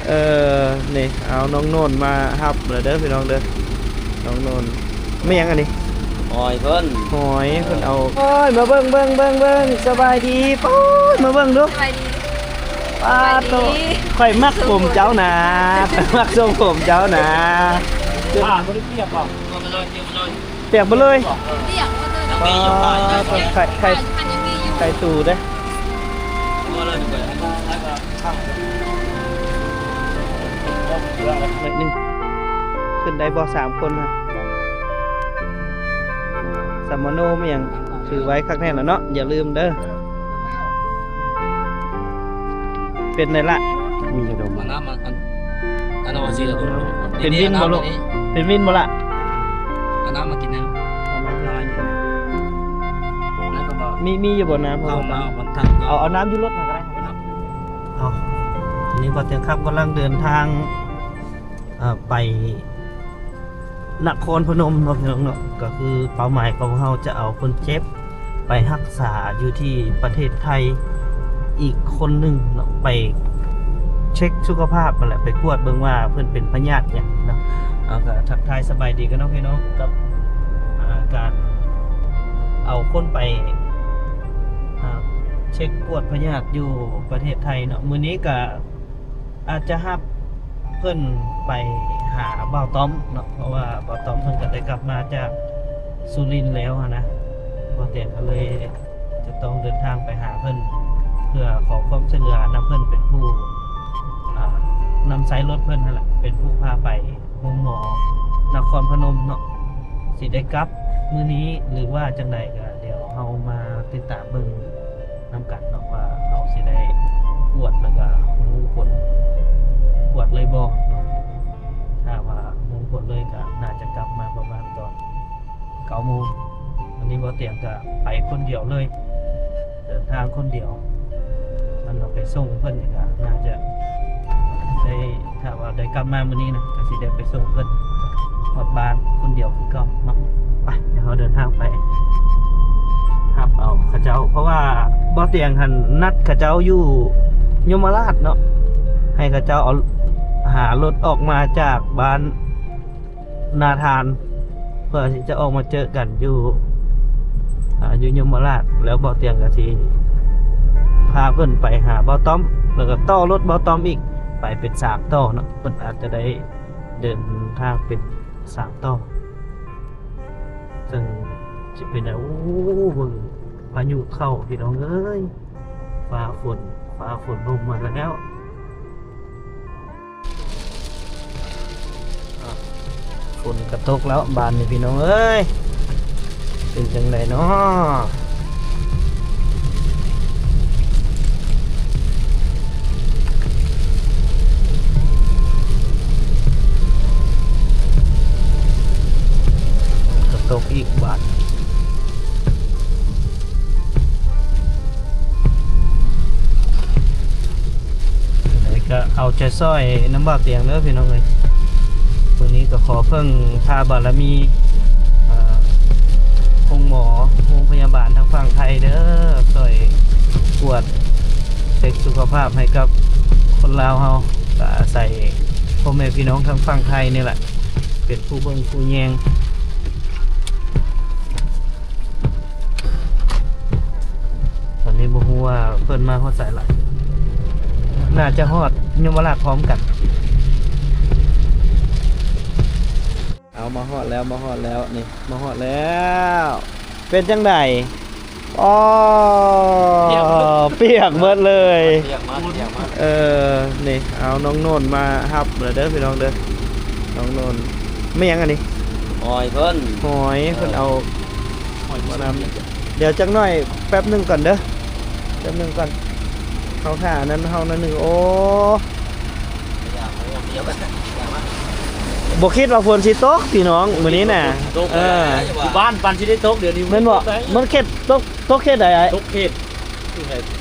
ເອີ ນີ້ ເອົານ້ອງໂນນມາຮັບແລ້ວເດີພີ່ນ້ອງເດີ ນ້ອງໂນນ. ແມ່ນຫຍັງອັນນີ້? ຫອຍເພິ່ນ ຫອຍເພິ່ນເອົາ. ໂອ້ຍ ມາເບິ່ງ ເບິ່ງ ເບິ່ງ ເບິ່ງ ສະບາຍດີ. ປາດ ມາເບິ່ງດູ ສະບາຍດີ. ປາດໂຕ ສະບາຍດີ. ຂ້ອຍມັກຜົມເຈົ້ານະ ຂ້ອຍມັກຊົງຜົມເຈົ້ານະ. ຜ້າບໍ່ໄດ້ປຽກບໍ່? ປຽກເບິດເລີຍ. ປາດ ໄຂ່ ໄຂ່ ໄຂ່ຕູເດ້. ໜ້ອຍໜຶ່ງ ຂຶ້ນໄດ້ບໍ່ສາມຄົນນະ? ສຳມະໂນມະຫຍັງ ຖືໄວ້ຄັກແນ່ລະເນາະ. ຢ່າລືມເດີ. ເປັນໄດລະ? ມີຢູ່ດອກ. ເອົານ້ຳມາ ອັນ ອັນນັ້ນວ່າຊິລະ ເປັນວິນບໍ່ລູກ? ເປັນວິນບໍ່ລະ? ເອົານ້ຳມາກິນແດ່. ເອົານ້ຳ ມີ ມີຢູ່ບໍ່ນ້ຳ? ເອົາ ເອົານ້ຳຢູ່ລົດຫັ້ນກໍໄດ້. ເອົາ ນີ້ບໍ່ເຕີງຄຳກຳລັງເດີນທາງ ເອີ ໄປນະຄອນພະນົມເນາະ ພີ່ນ້ອງເນາະ. ກໍຄືເປົ້າໝາຍຂອງເຮົາຈະເອົາຄົນເຈັບໄປຮັກສາຢູ່ທີ່ປະເທດໄທອີກຄົນໜຶ່ງເນາະ ໄປເຊັກສຸຂະພາບຫັ້ນແຫຼະ ໄປກວດເບິ່ງວ່າເພິ່ນເປັນພະຍາດຫຍັງເນາະ. ເຮົາກໍທັກທາຍສະບາຍດີກັນເນາະ ພີ່ນ້ອງ ກັບ ອ່າ ການເອົາຄົນໄປ ອ່າ ເຊັກກວດພະຍາດຢູ່ປະເທດໄທເນາະ. ມື້ນີ້ກໍ ອາດຈະຮັບເພິ່ນໄປຫາບ່າວຕ້ອມເນາະ ເພາະວ່າບ່າວຕ້ອມເພິ່ນກໍໄດ້ກັບມາຈາກສຸລິນແລ້ວຫັ້ນນະ. ບ່າວແຕງກໍເລີຍຈະຕ້ອງເດີນທາງໄປຫາເພິ່ນ ເພື່ອຂໍຄວາມຊ່ວຍເຫຼືອນຳເພິ່ນ ເປັນຜູ້ ອ່າ ນຳໃຊ້ລົດເພິ່ນຫັ້ນແຫຼະ ເປັນຜູ້ພາໄປໂຮງໝໍນະຄອນພະນົມເນາະ. ຊິໄດ້ກັບມື້ນີ້ ຫຼືວ່າຈັ່ງໃດ ກໍດຽວເຮົາມາຕິດຕາມເບິ່ງ ນຳກັນເນາະ ວ່າເຮົາຊິໄດ້ກວດ ແລ້ວກະຮູ້ຜົນກວດເລີຍບໍ່ເນາະ. ຖ້າວ່າຮູ້ຜົນເລີຍກະໜ້າຈະກັບມາປະມານຕອນເກົ້າໂມງ. ອັນນີ້ບໍ່ຕຽງກະໄປຄົນດຽວເລີຍ ເດີນທາງຄົນດຽວ. ອັນເຮົາໄປສົ່ງເພິ່ນນີ້ກະໜ້າຈະໄດ້ ຖ້າວ່າໄດ້ກັບມາມື້ນີ້ນະ ກະຊິໄດ້ໄປສົ່ງເພິ່ນຮອດບ້ານຄົນດຽວຄືເກົ່າເນາະ. ໄປ ດຽວເຮົາເດີນທາງໄປຮັບເອົາເຂົາເຈົ້າ ເພາະວ່າບໍ່ຕຽງຫັ້ນນັດເຂົາເຈົ້າຢູ່ຍົມມະລາດເນາະ ໃຫ້ເຂົາເຈົ້າເອົາ ຫາລົດອອກມາຈາກບ້ານ ນາທານ ເພື່ອທີ່ຈະອອກມາເຈີກັນຢູ່ ອ່າ ຢູ່ຍົມມະລາດ ແລ້ວບໍ່ຕຽງກໍຊິພາເພິ່ນໄປຫາບ່າວຕ້ອມ ແລ້ວກໍຕໍ່ລົດບ່າວຕ້ອມອີກ ໄປເປັນສາມຕໍ່ເນາະ. ເພິ່ນອາດຈະໄດ້ເດີນທາງເປັນສາມຕໍ່ ເຊິ່ງຊິເປັນແນວ ໂອ້ ເບິ່ງພາຍຸເຂົ້າ ພີ່ນ້ອງເອີຍ ຟ້າຝົນ ຟ້າຝົນລົງມາແລ້ວ. ຝົນກະຕົກແລ້ວບາດນີ້ພີ່ນ້ອງເອີຍ ເປັນຈັ່ງໃດເນາະ? ກະຕົກອີກບາດ. ຈັ່ງໃດກໍເອົາໃຈຊ່ອຍນຳບ່າວຕຽງເດີພີ່ນ້ອງເອີຍ. ມື້ນີ້ກໍຂໍເພິ່ງພາບາລະມີ ເອີ ໂຮງໝໍ ໂຮງພະຍາບານທາງຝັ່ງໄທເດີ ຊ່ອຍກວດເຊັກສຸຂະພາບໃຫ້ກັບຄົນລາວເຮົາ. ກໍອາໄສພໍ່ແມ່ພີ່ນ້ອງທາງຝັ່ງໄທນີ້ແຫຼະ ເປັນຜູ້ເບິ່ງຜູ້ແຍງ. ຕອນນີ້ບໍ່ຮູ້ວ່າເພິ່ນມາຮອດໃສລະ ໜ້າຈະຮອດຍົມມະລາດພ້ອມກັນ. ເອົາ ມາຮອດແລ້ວ ມາຮອດແລ້ວ ນີ້ ມາຮອດແລ້ວ. ເປັນຈັ່ງໃດ? ອໍ ປຽກເບິດເລີຍ ປຽກມາ ປຽກມາ. ເອີ ນີ້ ເອົາ ນ້ອງໂນນມາຮັບແລ້ວເດີພີ່ນ້ອງເດີ ນ້ອງໂນນ. ແມ່ນຫຍັງອັນນີ້? ຫອຍເພິ່ນ ຫອຍເພິ່ນເອົາ ຫອຍມານຳ. ດຽວຈັກໜ້ອຍ ແປັບໜຶ່ງກ່ອນເດີ ແປັບໜຶ່ງກ່ອນ ເຮົາຖ້າອັນນັ້ນເຮົາໜ້ອຍໜຶ່ງ. ໂອ້ ບໍ່ຄິດວ່າຝົນຊິຕົກພີ່ນ້ອງມື້ນີ້ນະ. ເອີ ຢູ່ບ້ານປານຊິໄດ້ຕົກ ດຽວນີ້ແມ່ນບໍ່? ມັນເຂດຕົກ ຕົກເຂດໃດອ້າຍ? ຕົກເຂດ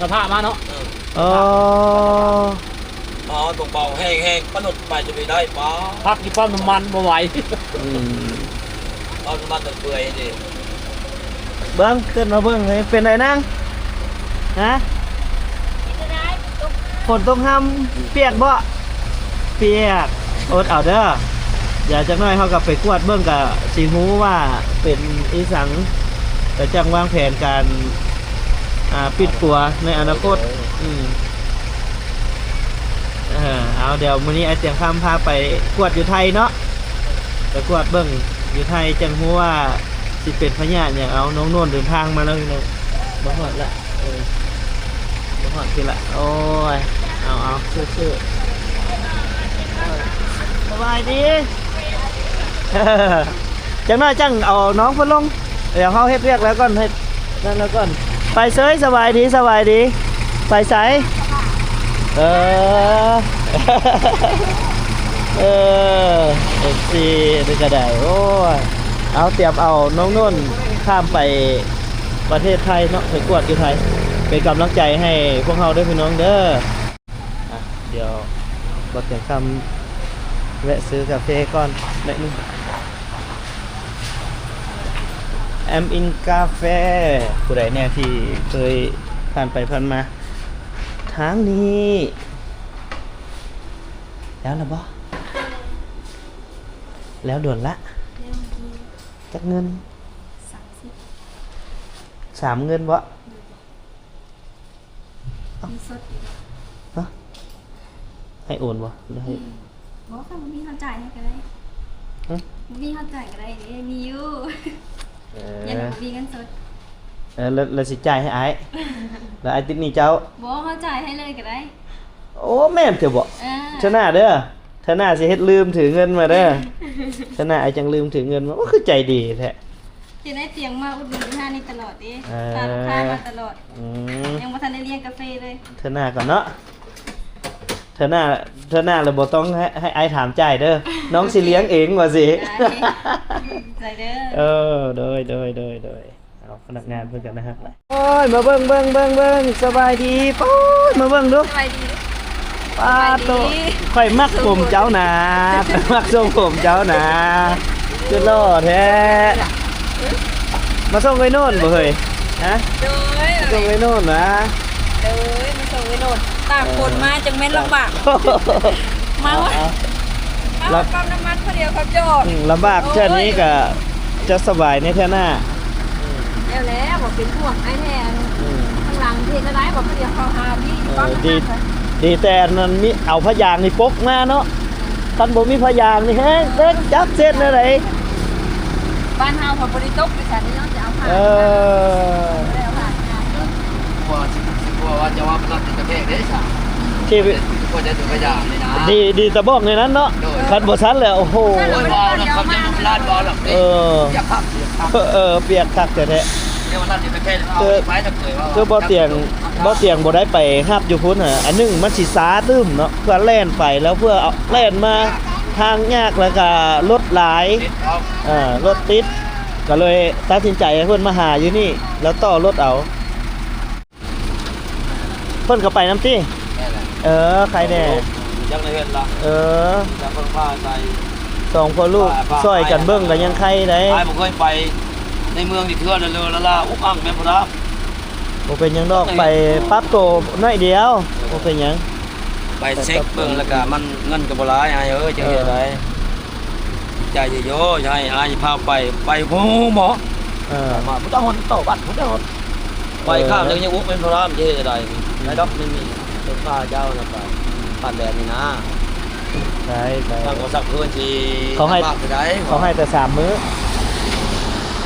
ສະພາບມາເນາະ. ເອີ ມາເບົາໆ ແຮງໆ ປະລົດໄປຈະໄປໄດ້ປະ ພັກຢູ່ປ້ຳນ້ຳມັນບໍ່ໄຫວ. ອືມ ປ້ຳນ້ຳມັນເປື່ອຍເດ້. ເບິ່ງ ຂຶ້ນມາເບິ່ງເລີຍ ເປັນໃດນາງ? ຮະ? ເປັນໃດ? ຝົນຕົກຮຳ ປຽກບໍ່? ປຽກ ອົດເອົາເດີ. ດຽວຈັກໜ້ອຍເຮົາກໍໄປກວດເບິ່ງ ກໍຊິຮູ້ວ່າເປັນອີ່ສັງ ກໍຈັ່ງວາງແຜນການ ອ່າ ປິດປົວໃນອະນາຄົດ. ອືມ ເອີ ເອົາ ດຽວມື້ນີ້ອ້າຍຕຽງຄຳພາໄປກວດຢູ່ໄທເນາະ, ໄປກວດເບິ່ງຢູ່ໄທ ຈັ່ງຮູ້ວ່າຊິເປັນພະຍາດຫຍັງ. ເອົາ ນ້ອງໂນນເດີນທາງມາແລ້ວພີ່ນ້ອງ, ມາຮອດລະ. ເອີ ມາຮອດພີ້ລະ. ໂອ້ຍ ເອົາໆ ສູ້ໆ. ສະບາຍດີ. ຈັກໜ້ອຍຈັ່ງເອົານ້ອງເພິ່ນລົງ. ດຽວເຮົາເຮັດວຽກແລ້ວກ່ອນ ເຮັດນັ້ນແລ້ວກ່ອນ. ໄປເຊີຍ. ສະບາຍດີ ສະບາຍດີ. ໄປໃສ? ເອີ ເອີ ເອັຟຊີ ນີ້ກໍໄດ້. ໂອ້ຍ ເອົາ ຕຽມເອົານ້ອງໂນນຂ້າມໄປ ປະເທດໄທເນາະ ໄປກວດຢູ່ໄທ. ເປັນກຳລັງໃຈໃຫ້ພວກເຮົາເດີພີ່ນ້ອງເດີ. ອ່ະ ດຽວບ່າວຕຽງຄຳແວະຊື້ກາເຟກ່ອນໜ້ອຍໜຶ່ງ. I'm in cafe. ຜູ້ໃດແດ່ທີ່ເຄີຍຜ່ານໄປຜ່ານມາທາງນີ້. ແລ້ວລະບໍ່? ແລ້ວດົນລະ? ແລ້ວ ຈັກເງິນ? ສາມສິບ. ສາມເງິນບໍ່? ໂດຍ. ເອົ້າ ມີສົດຢູ່. ຮະ? ໃຫ້ໂອນບໍ່ ຫຼືໃຫ້? ອືມ ບໍ່ ຄັນບໍ່ມີເຮົາຈ່າຍໃຫ້ກໍໄດ້. ຮະ? ບໍ່ມີເຮົາຈ່າຍກໍໄດ້ເດ້ ມີຢູ່. ເອີ ຍັງບໍ່ມີເງິນສົດ. ເອີ ແລ້ວ ແລ້ວຊິຈ່າຍໃຫ້ອ້າຍ ແລ້ວອ້າຍຕິດໜີ້ເຈົ້າ. ບໍ່ ເຮົາຈ່າຍໃຫ້ເລີຍກໍໄດ້. ໂອ້ ແມ່ນແທ້ບໍ່? ເອີ ເທື່ອໜ້າເດີ. ເທື່ອໜ້າຊິເຮັດລືມຖືເງິນມາເດີ. ເທື່ອໜ້າອ້າຍຈັ່ງລືມຖືເງິນມາ. ໂອ້ ຄືໃຈດີແທ້. ເຫັນອ້າຍຕຽງມາອຸດໜູນຢູ່ຮ້ານນີ້ຕະຫຼອດເດ້. ເອີ ພາລູກຄ້າມາຕະຫຼອດ. ອືມ ຍັງບໍ່ທັນໄດ້ລ້ຽງກາເຟເລີຍ. ເທື່ອໜ້າກ່ອນເນາະ. ເທື່ອໜ້າ ເທື່ອໜ້າລະບໍ່ຕ້ອງໃຫ້ ໃຫ້ອ້າຍຖາມຈ່າຍເດີ. ນ້ອງຊິລ້ຽງເອງວ່າຊີ້. ໄດ້ ໃຈເດີ. ເອີ ໂດຍ ໂດຍ ໂດຍ ໂດຍ. ເອົາ ພະນັກງານເພິ່ນກໍໜ້າຮັກຫຼາຍ. ໂອ້ຍ ມາເບິ່ງ ເບິ່ງ ເບິ່ງ ເບິ່ງ. ສະບາຍດີ. ໂອ້ຍ ມາເບິ່ງດູ. ສະບາຍດີ. ປາດໂຕ ສະບາຍດີ. ຂ້ອຍມັກຜົມເຈົ້ານາ ຂ້ອຍມັກຊົງຜົມເຈົ້ານາ ຄືຫຼໍ່ແທ້. ມາສົ່ງໄອ້ໂນນບໍ່ເຮີ້ຍ? ຮະ? ໂດຍ ມາສົ່ງໄອ້ໂນນຫວາ? ໂດຍ ມາສົ່ງໄອ້ໂນນ. ຕາກຝົນມາ ເອີ ຈັ່ງແມ່ນລຳບາກ. ມາ ເອົາ ເອົາ ມາຮອດປ້ຳນ້ຳມັນພໍດີຄັບຈອດ. ອືມ ລຳບາກເທື່ອນີ້ກະຈະສະບາຍໃນເທື່ອໜ້າ. ອືມ ແລ້ວແຫຼະ ບໍ່ເປັນຫ່ວງອ້າຍແທ້. ອືມ ທາງຫຼັງເຮັດແນວໃດ ບໍ່ພໍດີເຂົ້າຫາພີ້. ເອີ ປ້ຳນ້ຳມັນ ດີ ດີແຕ່ອັນນັ້ນມີ ເອົາຜ້າຢາງນີ້ປົກມາເນາະ. ອືມ ຄັນບໍ່ມີຜ້າຢາງນີ້ແຮງເຕັກ ຈັກເຊັດແນວໃດ. ບ້ານເຮົາກໍບໍ່ໄດ້ຕົກຢູ່ຊັ້ນເນາະ ຈະເອົາຜ້າ ເອີ ບໍ່ໄດ້ເອົາຜ້າ. ວ່າຊິ ຊິວ່າຈະວ່າມັນລັດຕິດກະແທກເດ້ຊະ ທີ່ ວ່າຈະຖືກພະຍານີ້ນະ ດີ ດີແຕ່ບອກໃນນັ້ນເນາະ. ໂດຍ ຄັນບໍ່ຊັ້ນແລ້ວ ໂອ້ໂຫ ໂອ້ຍ ເວົ້າແລ້ວຄຳຈະບໍ່ລາດເວົ້າແລ້ວ ເອີ ຢາກພັກ ຢາກພັກ ເອີ ປຽກຄັກແທ້ໆ. ດຽວລັດຕິດກະແທກ ຄື ເອົາໄປນະເຄີຍວ່າ ຄືບໍ່ຕຽງ ບໍ່ຕຽງບໍ່ໄດ້ໄປຮັບຢູ່ພຸ້ນ. ອັນໜຶ່ງມັນຊິຊ້າຕື່ມເນາະ ເພື່ອແລ່ນໄປ ແລ້ວເພື່ອເອົາ ແລ່ນມາ ທາງຍາກ ແລ້ວກະລົດຫຼາຍ ເອີ ລົດຕິດ ກໍເລີຍຕັດສິນໃຈໃຫ້ເພິ່ນມາຫາຢູ່ນີ້ ແລ້ວຕໍ່ລົດເອົາ. ເພິ່ນກໍໄປນຳຕິ? ແມ່ນແຫຼະ. ເອີ ໃຄແດ່. ຍັງໃນເຮືອນລະ. ເອີ ຈະເບິ່ງຜ້າໃສ່ ສອງພໍ່ລູກຊ່ອຍກັນເບິ່ງກໍຍັງໃຄໄດ໋. ອ້າຍບໍ່ເຄີຍໄປໃນເມືອງນີ້ເທື່ອ ເລີໆລາໆ ອຸກອັ່ງແມ່ນບໍ່ລະ. ບໍ່ເປັນຫຍັງດອກ ໄປປັບໂຕໜ້ອຍດຽວ ບໍ່ເປັນຫຍັງ. ໄປເຊັກເບິ່ງ ແລ້ວກະມັນເງິນກໍບໍ່ຫຼາຍ ອ້າຍເອີຍ ຈັ່ງເຮັດໄດ້. ເອີ ດີໃຈຢູ່ໂຍ ຢາກໃຫ້ອ້າຍພາໄປ ໄປບໍ່ຮູ້ໝໍ. ເອີ ມາພຸດທະຫົນຕໍ່ວັດພຸດທະຫົນ ໄປຂ້າມ ເອີ ຍັງອຸກເປັນພະລາມ ຈະເຮັດຈັ່ງໃດ? ໄດ້ດອກ ມັນມີຕົ້ນປ່າເຈົ້ານະ ປ່າ ປ່າແດນນີ້ນະ. ໄດ້ ໄດ້ ທາງບໍລິສັດເພິ່ນຊິ ເຂົາໃຫ້ ລຳບາກໄປໄດ້ ເຂົາໃຫ້ແຕ່ສາມມື້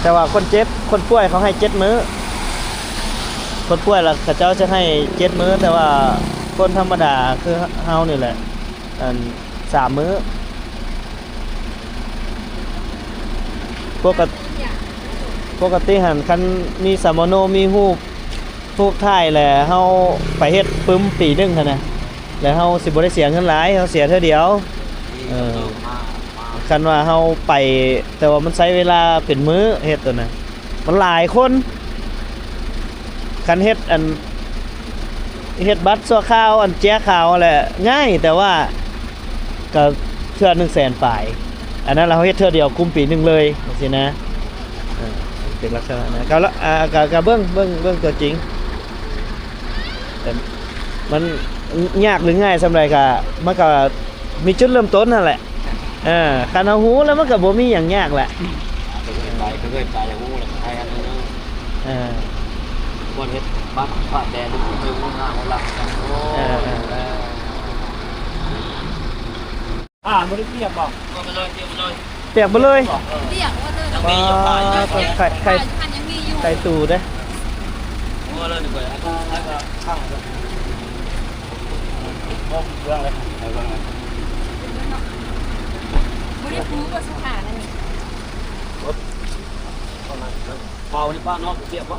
ແຕ່ວ່າຄົນເຈັບ ຄົນປ່ວຍເຂົາໃຫ້ເຈັດມື້. ຄົນປ່ວຍລະເຂົາເຈົ້າຈະໃຫ້ເຈັດມື້ ແຕ່ວ່າຄົນທຳມະດາຄືເຮົານີ້ແຫຼະ ອັນ ສາມມື້. ປົກກະ ປົກກະຕິຫັ້ນ ຄັນມີສຳມະໂນ ມີຮູບ ຮູບຖ່າຍ ແລະເຮົາໄປເຮັດປຶ້ມປີໜຶ່ງຫັ້ນນະ ແລະເຮົາຊິບໍ່ໄດ້ເສຍເງິນຫຼາຍ ເຮົາເສຍເທື່ອດຽວ. ເອີ ຄັນວ່າເຮົາໄປ ແຕ່ວ່າມັນໃຊ້ເວລາເປັນມື້ເຮັດໂຕນັ້ນ ມັນຫຼາຍຄົນ. ຄັນເຮັດອັນ ເຮັດບັດຊົ່ວຄາວ ອັນເຈ້ຍຂາວຫັ້ນແຫຼະ ງ່າຍ ແຕ່ວ່າກໍເທື່ອໜຶ່ງແສນປາຍ. ອັນນັ້ນລະເຮົາເຮັດເທື່ອດຽວກຸ້ມປີໜຶ່ງເລີຍ ຈັ່ງຊີ້ນະ. ເອີ ເປັນລັກສະນະນັ້ນ ກໍລະ ອ່າ ກໍ ກໍເບິ່ງ ເບິ່ງ ເບິ່ງຕົວຈິງ. ແຕ່ມັນຍາກຫຼືງ່າຍສ່ຳໃດກໍ ມັນກໍ ມີຈຸດເລີ່ມຕົ້ນຫັ້ນແຫຼະ. ເອີ ຄັນເຮົາຮູ້ແລ້ວມັນກໍບໍ່ມີຫຍັງຍາກແຫຼະ. ເຄີຍໄປ ເຄີຍໄປ ຮູ້ແລ້ວກໍໃຫ້ອັນນັ້ນເນາະ. ເອີ ບ່ອນເຮັດບັດຜ່ານແດນ ເບິ່ງຫົວໜ້າຫົວຫຼັງກັນ. ໂອ້ ເອີ ເອີ ອ່າ ບໍ່ໄດ້ປຽກບໍ່? ປຽກໄປເລີຍ ປຽກໄປເລີຍ. ປຽກວ່າເດີ ໄຂ່ ໄຂ່ ໄຂ່ຕູເດ້. ບໍ່ໄດ້ປູເລື່ອງແລ້ວ ໄຂ່ເບິ່ງແລ້ວ ບໍ່ໄດ້ປູບໍ່ສຸຂານະນີ້. ເບົານີ້ປ້າເນາະ ປຽກບໍ່?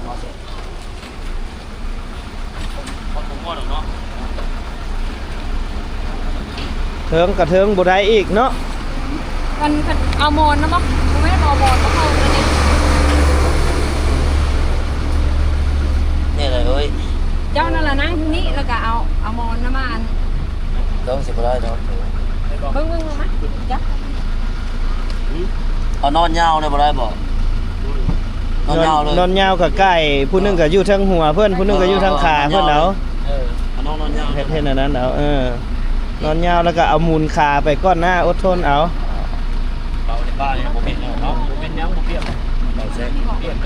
ເທິງກະເທິງບໍ່ໄດ້ອີກເນາະ. ມັນ ເອົາໝອນນຳບໍ່? ບໍ່ແມ່ນເອົາໝອນບໍ່ເຂົ້າຕົວນີ້. ນີ້ແຫຼະເອີຍ ເຈົ້ານັ້ນລະນັ່ງນີ້ ແລ້ວກະເອົາ ເອົາໝອນນຳມາອັນ ຕ້ອງຊິບໍ່ໄດ້ດອກ. ເບິ່ງ ເບິ່ງ ເບິ່ງມາ ຈັບ ເອົານອນຍາວເລີຍບໍ່ໄດ້ບໍ່? ນອນຍາວເລີຍ ນອນຍາວກະໄກ່ ຜູ້ໜຶ່ງກະຢູ່ເທິງຫົວເພິ່ນ ຜູ້ໜຶ່ງກະຢູ່ເທິງຂາເພິ່ນເອົາ. ເອີ ເອົານອນ ນອນຍາວ ເຮັດ ເຮັດອັນນັ້ນເອົາ. ເອີ ນອນຍາວແລ້ວກະເອົາໝູນຂາໄປກ່ອນໜ້າ ອົດທົນເອົາ. ເບົາໃນປ້ານີ້ບໍ່ເປັນເນາະ ບໍ່ເປັນຫຍັງ ບໍ່ປຽກ.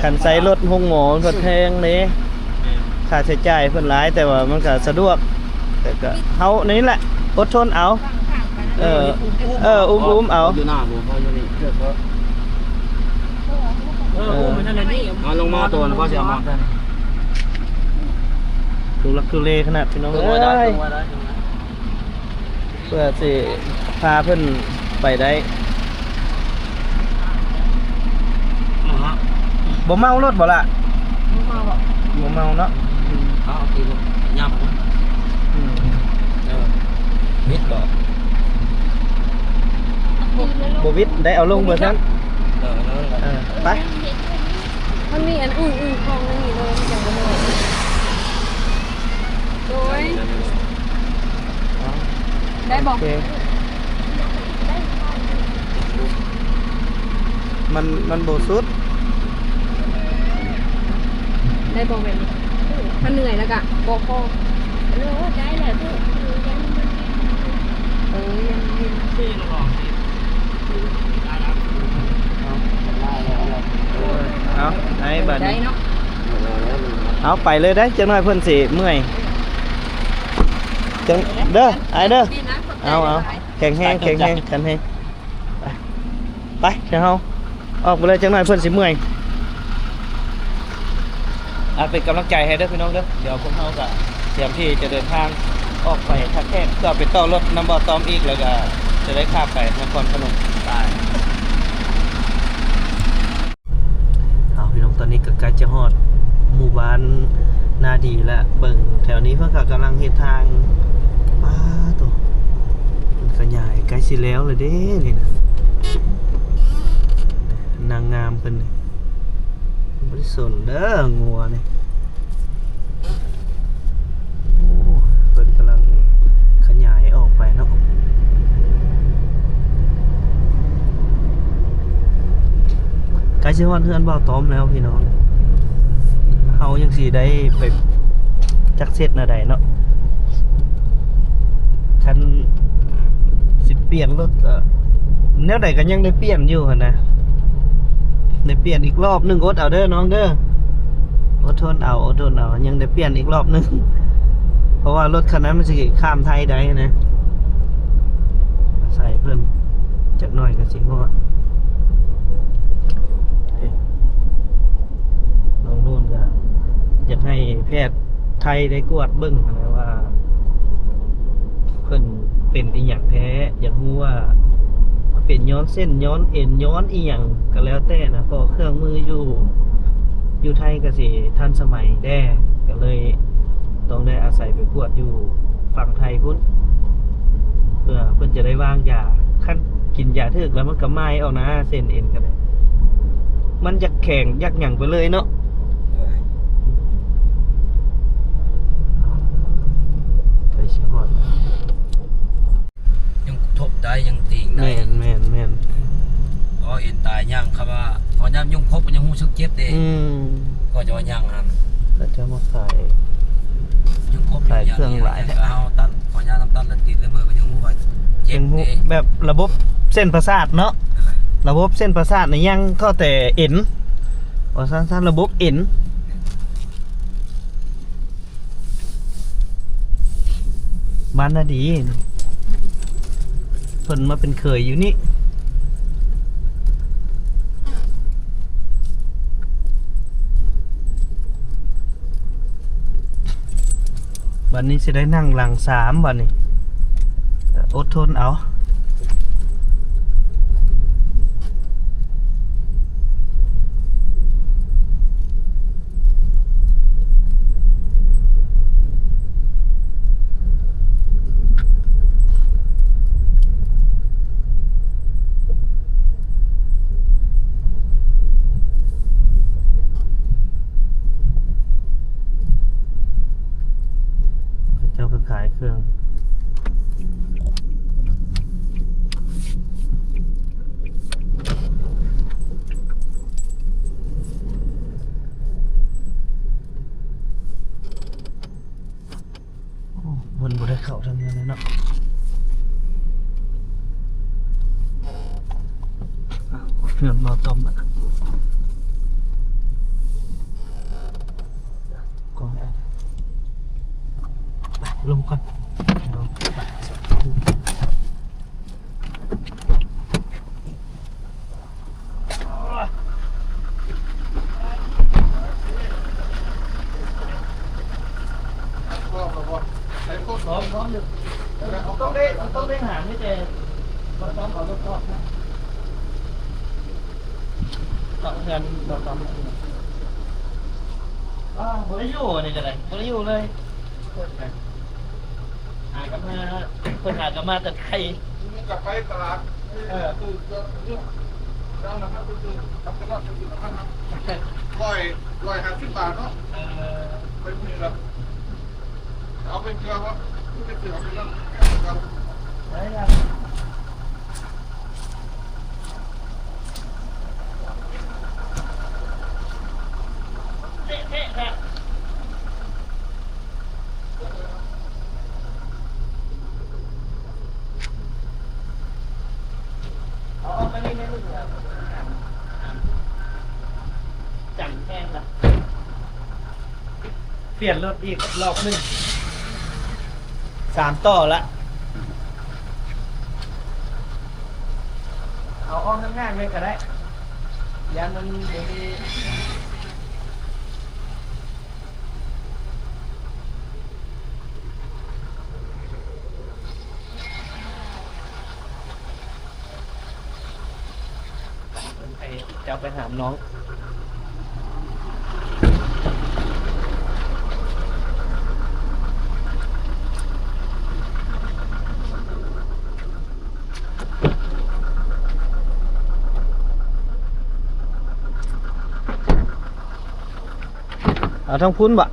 ຄັນໃຊ້ລົດໂຮງໝໍເພິ່ນແພງເດ້ ຄ່າໃຊ້ຈ່າຍເພິ່ນຫຼາຍ ແຕ່ວ່າມັນກະສະດວກ ແຕ່ກະເຮົານີ້ແຫຼະ ອົດທົນເອົາ. ເອີ ເອີ ອຸ້ມໆເອົາ ຢູ່ໜ້າຜູ້ ເຮົາຢູ່ນີ້ ເອີ ອຸ້ມມັນນັ້ນແຫຼະນີ້. ເອົາລົງມາຕົວ ພໍ່ຊິເອົາມາໃສ່ ທຸລັກທຸເລຂະໜາດ ພີ່ນ້ອງເອີຍ. ເພື່ອຊິພາເພິ່ນໄປໄດ້ ບໍ່ເມົາລົດບໍ່ລະ? ບໍ່ເມົາ ບໍ່ເມົາເນາະ. ເອົາຕີລົດຫຍັບ ອືມ ເອີ ວິດບໍ່? ບໍ່ວິດ ໄດ້ເອົາລົງເບີຊັ້ນ. ເອີ ເອີ ໄປ ມັນມີອັນອື່ນໆຂອງໃນນີ້ເລີຍ ມັນຈັ່ງບໍ່ເມື່ອຍ. ໂດຍ ໄດ້ບໍ່? ໂອເຄ ມັນ ມັນບໍ່ສຸດ. ໄດ້ບໍ່ແມ່ນ? ຖ້າເມື່ອຍແລ້ວກະບອກພໍ່. ເອີ ໄດ້ແຫຼະລູກ ເອີ ຍັງມັນ ເອີ ຍັງ ຍັງ ເອົາ ໄດ້ບາດນີ້ ໄດ້ເນາະ. ເອົາ ໄປເລີຍເດີ້ ຈັກໜ້ອຍເພິ່ນຊິເມື່ອຍ. ຈັ່ງເດີ້ ອ້າຍເດີ້. ເອົາ ເອົາ ແຂງແຮງ ແຂງແຮງ ແຂງແຮງ. ໄປ ໄປ ເຮົາອອກໄປເລີຍ ຈັກໜ້ອຍເພິ່ນຊິເມື່ອຍ. ອ່າ ເປັນກຳລັງໃຈໃຫ້ເດີ້ ພີ່ນ້ອງເດີ້. ດຽວພວກເຮົາກະຕຽມທີ່ຈະເດີນທາງອອກໄປທ່າແຂກ ເພື່ອໄປຕໍ່ລົດນຳບ່າວຕ້ອມອີກ ແລ້ວກະຈະໄດ້ຂ້າມໄປນະຄອນພະນົມ. ເອົາ ພີ່ນ້ອງ ຕອນນີ້ກໍໃກ້ຈະຮອດໝູ່ບ້ານນາດີແລ້ວ. ເບິ່ງແຖວນີ້ເພິ່ນກໍກຳລັງເຮັດທາງ. ປາໂຕ ເພິ່ນຂະຫຍາຍໃກ້ຊິແລ້ວແລ້ວເດ້ນີ້ນະ. ນາງງາມເພິ່ນນີ້ ບໍ່ໄດ້ສົນເດີ້ ງົວນີ້. ໂອ້ ເພິ່ນກຳລັງຂະຫຍາຍອອກໄປເນາະ. ໃກ້ຊິຮອດເຮືອນບ່າວຕ້ອມແລ້ວພີ່ນ້ອງ. ເຮົາຍັງຊິໄດ້ໄປຈັກເສັດແນວໃດເນາະ. ຄັນຊິປ່ຽນລົດກໍແນວໃດກໍຍັງໄດ້ປ່ຽນຢູ່ຫັ້ນນະ. ໄດ້ປ່ຽນອີກລອບໜຶ່ງ. ອົດເອົາເດີ້ນ້ອງເດີ້ ອົດທົນເອົາ ອົດທົນເອົາ ຍັງໄດ້ປ່ຽນອີກລອບໜຶ່ງ. ເພາະວ່າລົດຄັນນັ້ນມັນຊິຂ້າມໄທໄດ້ນະ. ອາໄສເພິ່ນຈັກໜ້ອຍກໍຊິຮອດ. ນ້ອງໂນ້ນກໍຢາກໃຫ້ແພດໄທໄດ້ກວດເບິ່ງຫັ້ນນະວ່າ ເພິ່ນເປັນອີ່ຫຍັງແທ້ ຢາກຮູ້ວ່າເປັນຍ້ອນເສັ້ນ ຍ້ອນເອັນ ຍ້ອນອີ່ຫຍັງກໍແລ້ວແຕ່ນະ. ເພາະເຄື່ອງມືຢູ່ ຢູ່ໄທກໍຊິທັນສະໄໝແດ່ ກໍເລີຍຕ້ອງໄດ້ອາໄສໄປກວດຢູ່ຝັ່ງໄທພຸ້ນ ເພື່ອເພິ່ນຈະໄດ້ວາງຢາ. ຄັນກິນຢາຖືກແລ້ວມັນກໍໝາຍອອກນະ ເສັ້ນເອັນກໍໄດ້ ມັນຢາກແຂງຢາກຫຍັງໄປເລີຍເນາະ. ໃກ້ຊິຮອດ ຍັງທົບໄດ້ ຍັງຕີງໄດ້. ແມ່ນໆໆ ເພາະເອັນຕາຍຍ່າງ ຄຳວ່າເພາະຍາມຍຸງຄົບກໍຍັງຮູ້ສຶກເຈັບເດ້. ອືມ ກໍຈະວ່າຍ່າງຫັ້ນ ເຂົາເຈົ້າມາຂາຍ ຍຸງຄົບ ຂາຍເຄື່ອງຫຼາຍແທ້. ເຮົາຕັດ ເພາະຍາມຕັດແລ້ວຕິດແລ້ວເມື່ອຍກໍຍັງຮູ້ວ່າ ຍັງຮູ້ແບບລະບົບເສັ້ນປະສາດເນາະ ລະບົບເສັ້ນປະສາດນີ້ຍັງເຂົ້າແຕ່ເອັນ ວ່າຊັ້ນໆ ລະບົບເອັນ ບ້ານນາດີ ເພິ່ນມາເປັນເຂີຍຢູ່ນີ້. ບັດນີ້ຊິໄດ້ນັ່ງຫຼັງສາມບັດນີ້ ອົດທົນເອົາ. ເຂົາເຈົ້າກໍຂາຍເຄື່ອງ ໂອ້ ເພິ່ນບໍ່ໄດ້ເຂົ້າທາງນີ້ເລີຍເນາະ. ອ່ະ ເຮືອນບໍ່ຕ້ອມລະ ກໍໄປ ລົງກ່ອນ. ພ້ອມແລ້ວບໍ່? ພ້ອມ ພ້ອມຢູ່. ຕ້ອງໄດ້ ຕ້ອງໄດ້ຫາມີແຕ່ບໍ່ຕ້ອງເອົາລົດອອກນະ. ເຂົ້າເຮືອນບໍ່ຕ້ອງ. ອ້າວ ບໍ່ໄດ້ຢູ່ ອັນນີ້ກໍໄດ້ ບໍ່ໄດ້ຢູ່ເລີຍ. ຫາກັບມາ ເພິ່ນຫາກັບມາແຕ່ໄທ. ມັນກໍໄປຕະຫຼາດ ເອີ ຊື້ເຄື່ອງຢູ່ ເຈົ້ານັ້ນມັນຊື້ກັບຕະຫຼາດ ຊື້ກັບມັນນະ ຮ້ອຍ ຮ້ອຍຫ້າສິບບາດເນາະ. ເອີ ໄປມື້ລະ ເອົາໄປເທື່ອບໍ່? ຄືໄປເທື່ອໄປນຳ ໄດ້ລະ. ເອົາອອກມານີ້ແມ່ລູກ. ຈັ່ງແຮງລະ. ປ່ຽນລົດອີກລອບໜຶ່ງ ສາມຕໍ່ລະ. ເອົາອອກຫ່າງໆ ແມ່ນກໍໄດ້ ຢ້ານມັນບໍ່ມີ. ໃຫ້ເຈົ້າໄປຫານ້ອງ. ເອົາທາງພຸ້ນບໍ?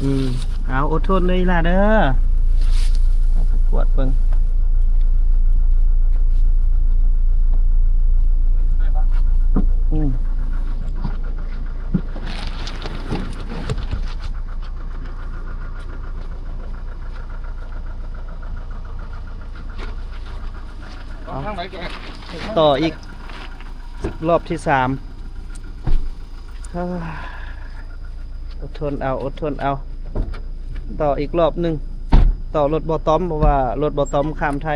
ອືມ ເອົາ ອົດທົນເດີອີ່ຫຼ້າເດີ ເອົາໄປກວດເບິ່ງ. ອືມ ເອົາ ຕໍ່ອີກລອບທີສາມ. ອົດທົນເອົາ ອົດທົນເອົາ ຕໍ່ອີກລອບໜຶ່ງ ຕໍ່ລົດບໍ່ຕ້ອມ ເພາະວ່າລົດບໍ່ຕ້ອມຂ້າມໄທ.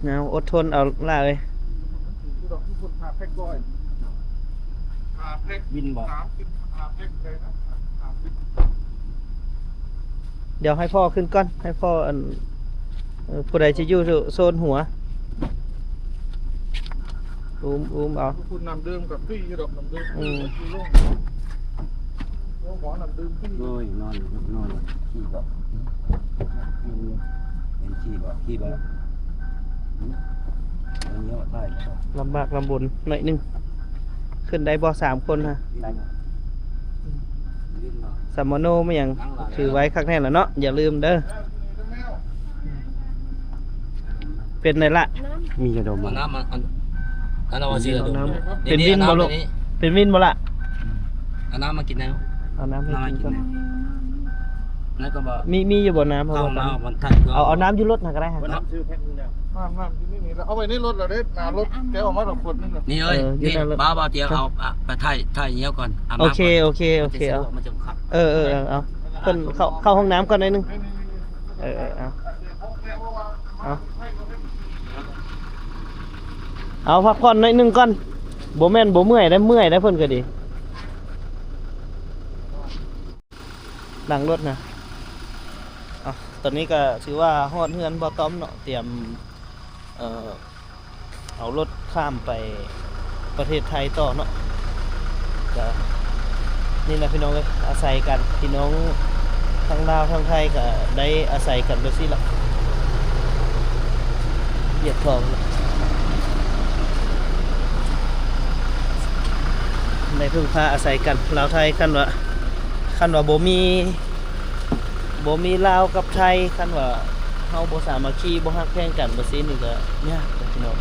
ເອົາ ອົດທົນເອົາຫຼ້າເອີຍ. ບິນບໍ່? ດຽວໃຫ້ພໍ່ຂຶ້ນກ່ອນ ໃຫ້ພໍ່ ອັນ ເອີ ຜູ້ໃດຊິຢູ່ໂຊນຫົວ ອຸ້ມ ອຸ້ມເອົາ. ຜູ້ນຳດື່ມກັບຟຣີຢູ່ດອກ ນຳດື່ມ ອືມ ໂອ້ຍ ນອນຢູ່ ນອນຢູ່ ຂີ່ບໍ່? ເຫັນຂີ່ບໍ່? ຂີ່ບໍ່? ລຳບາກລຳບົນໜ້ອຍໜຶ່ງ. ຂຶ້ນໄດ້ບໍ່ ສາມຄົນຮະ? ໄດ້. ສຳມະໂນມາຫຍັງ ຖືໄວ້ຄັກແນ່ລະເນາະ ຢ່າລືມເດີ. ເປັນໄດລະ? ມີຢາດົມ ເອົານ້ຳ ອັນ ອັນນັ້ນວ່າຊິຢາດົມ ເປັນວິນບໍ່ລູກ? ເປັນວິນບໍ່ລະ? ເອົານ້ຳມາກິນແດ່. ເອົານ້ຳໃຫ້ ນ້ຳມາ ກິນ ກິນ ກ່ອນ ແລ້ວກໍບໍ່ ມີ ມີຢູ່ບໍ່ນ້ຳ? ເອົາ ເອົາ ເອົານ້ຳຢູ່ລົດຫັ້ນກໍໄດ້. ນ້ຳຊື້ແພັກໜຶ່ງແລ້ວ. ນ້ຳ ນ້ຳຢູ່ໃນນີ້ແລ້ວ. ເອົາໄວ້ໃນລົດແລ້ວເດ້. ໜ້າລົດແກະອອກມາແລ້ວຂວດໜຶ່ງ. ນີ້ເອີຍ ເອີ ຢູ່ ນີ້ ໃນລົດ. ບ່າວ ບ່າວ ຕຽງ ໂອເຄ ເອົາ ອາ ໄປຖ່າຍ ຖ່າຍເຫຍື້ອກ່ອນ. ໂອເຄ ໂອເຄ ໂອເຄ ເອົາ ມັນຈະຄັກ. ເອີ ເອີ ເອີ ເອົາ ເພິ່ນເຂົ້າ ເຂົ້າຫ້ອງນ້ຳກ່ອນໜ້ອຍໜຶ່ງ. ເອີ ເອີ ເອົາ ເອົາ ເອົາ ພັກຜ່ອນໜ້ອຍໜຶ່ງກ່ອນ. ບໍ່ແມ່ນບໍ່ເມື່ອຍເດ້ ເມື່ອຍເດ້ ເພິ່ນກໍດີ ຫຼັງລົດນະ. ເອົາ ຕອນນີ້ກໍຖືວ່າຮອດເຮືອນບ່າວຕ້ອມເນາະ ຕຽມ ເອີ ເອົາລົດຂ້າມໄປປະເທດໄທຕໍ່ເນາະ. ກະນີ້ແຫຼະພີ່ນ້ອງເອີຍ ອາໄສກັນ ພີ່ນ້ອງທັງລາວທັງໄທກະໄດ້ອາໄສກັນແບບຊີ້ລະ ວຽກທອງລະ ໄດ້ເພິ່ງພາອາໄສກັນ. ລາວໄທ ຄັນວ່າ ຄັນວ່າບໍ່ມີ ບໍ່ມີລາວກັບໄທ ຄັນວ່າເຮົາບໍ່ສາມັກຄີ ບໍ່ຮັກແພງກັນ ແບບຊີ້ນີ້ກໍຍາກເດ້ພີ່ນ້ອງ.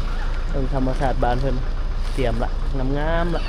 ເບິ່ງທຳມະຊາດບ້ານເພິ່ນ ຕຽມລະ ງາມໆລະ.